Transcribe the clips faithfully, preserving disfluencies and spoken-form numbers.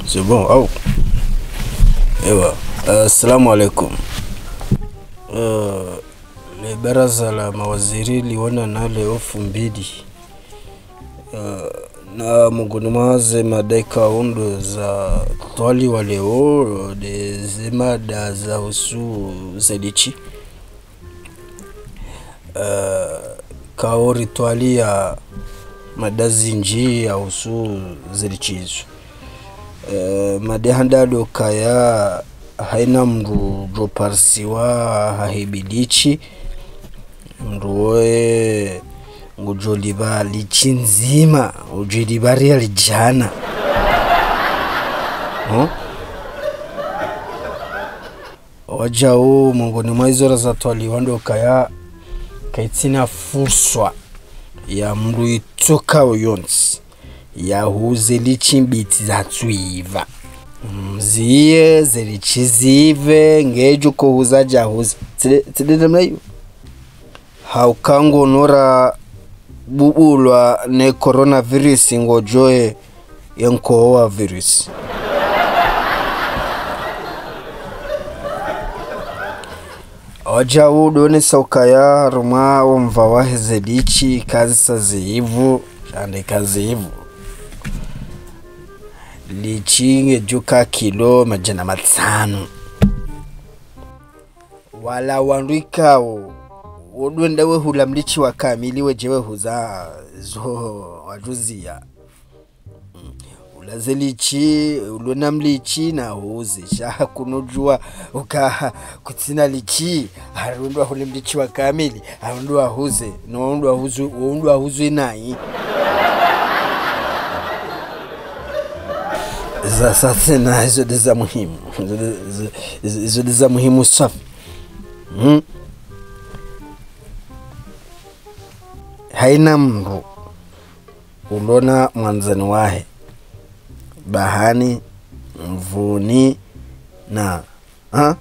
C'est bon, au. Ewa. Euh, assalamu alaikum. Euh, le baraza la mawaziri liwonana leo fumbili. Euh, na mongoni mwa ze mada ikao ndo zatwaliwa leo, nde ze mada zahusu ze litchi. Eh, ikao ritwalia mada zindji yahusu ze litchi izo. Eh, mada ya handa ndo ukaya haina mndru udjo parisiwa hahibi litchi, mndru woye ngudjo lipva litchi ndzima, udjo lipva riali djana. Hmm? Wadjau mongoni mwa izo razatwaliwa ndo ukaya kaitsina furswa ya mndru itsokao yontsi yahuze litchi mbiti zatsu ipva. Mziye ze litchi zipve, ngedjo kohuza djahuze. Tsi nde, tsi nde namna iyo. Hauka ngono rabubulwa ne coronavirus ngodjoye ye nkoho wa virus. Wadjau ndo onesa ukaya harumwa omva wahe ze litchi kazisa zipvu, sha nde kazipvu. Litchi ngedjo ka kilo madjana matsanu. Wala wandru ikao, wo ndo wenda wehula mlitchi wa kamili wedje wehuza zo wadjuziya. Mm. Ula ze litchi, ulona mlitchi nahuze. Sha kunudjua uka kutsina litchi, harundwa hule mlitchi wa kamili, harundwa huze, no undwa huzu, undwa huzu inayi. Zasasa tsena, izo nde za muhimu. Izo nde, izo, izo, izo nde za muhimu swafi. Hmm? Haina mndru ulona mwandzani wahe bahani, mvuni, na, ha?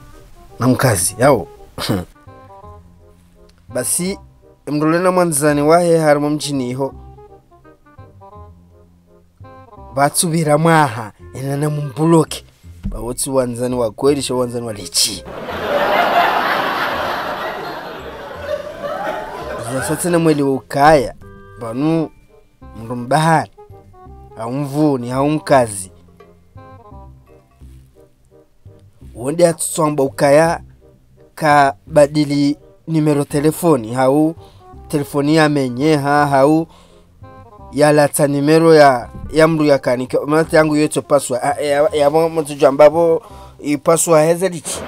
Na mkazi, yao. Basi, mndru ulona mwandzani wahe harumwa mdjini iho, pvatsu pvira mwaha, ena na mumbuloke. Pvapvo tsi wandzani wa kweli, sha wandzani wa litchi. Zasasa tsena mwelewe ukaya, pvanu mndru mbahani, hau mvuni, hau mkazi, wo nde atsutswamba ukaya kabadili numéro téléphone, hau téléphone yamenyeha, hau yalatsa numéro ya, ya mndru yakanika, mata yangu yotso password, a, ya, ya, pvo mtsudjwamba pvo, i password heze litchi.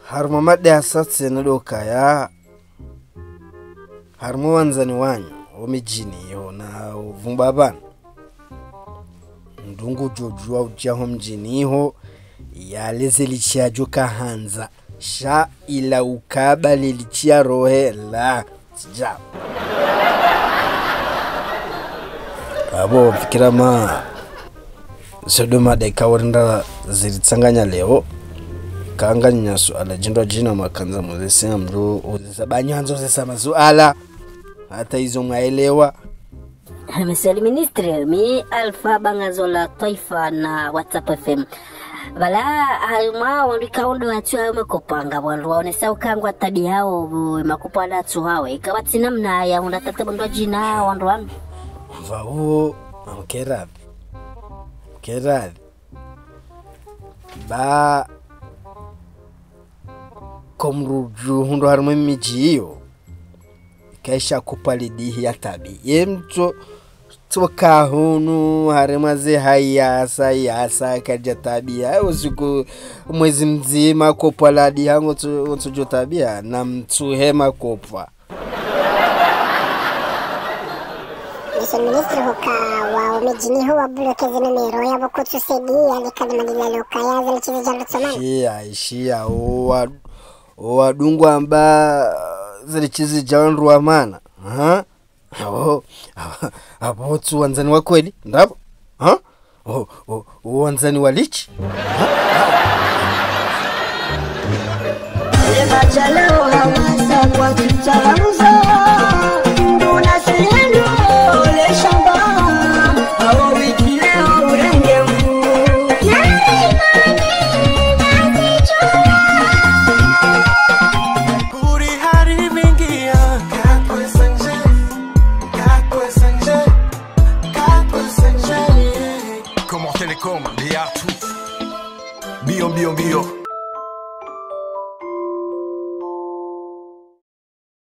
Harumwa mada yasaya tsena ndo ukaya, harumwa wandzani wanyu, wo midjini iho na uvumba pvanu. Mndru ngudjo djuwa udja ho mdjini iho, yale ze litchi yadjo kahandza. Sha ila ukaba le litchi ya rohe la, tsidja. Apvo fikira ma, zo ndo mada ikao rinda ziritsanganya leo. Kanganya suala djindru djina mwakandza muzise mndru uzisa, ba nyi mwandzo uzisa masuala. Hata izo mwaelewa. Monsieur le ministre, mi Alpha Bangazola Twaifa na WhatsApp F M. Pvala, harumwa wandru ikao ndo watsu hawo makopo, nga wandru waonesa ukaya ngwataabihao, makopo wala watsu hawo. Ika watsi namna ya hundra tata bondwa djina wandru wanu. Pvao, mkeradhi. Mkeradhi. Ba, ko mndru udjo hundrwa harumwa emidji iyo, kaisha kopo lidihi yataabihe. Ye mtso, tsoka hunu, harumwa ze hayasa, yasa, kadja taabiha. Usiku, mwezi mdzima, kopo ladiha, ngotso, ngotso djo taabiha, na mtsuhe makopo. Monsieur le ministre, huka wa omidjini ho wabloke ze numéro yapvo kutsu sedi ya lika ni madila loka ya zeli chizi djandru tsomani. Ishiya, ishiya, owa, owadungwa amba zeli chizi djandru wa mana. Ha? Apvo, apvo, apvo tsu wandzani wa kweli, ndrabo? Ha? O, o, o wandzani wa litchi? Ha? Ha? yatru. Mbio, mbio, mbio.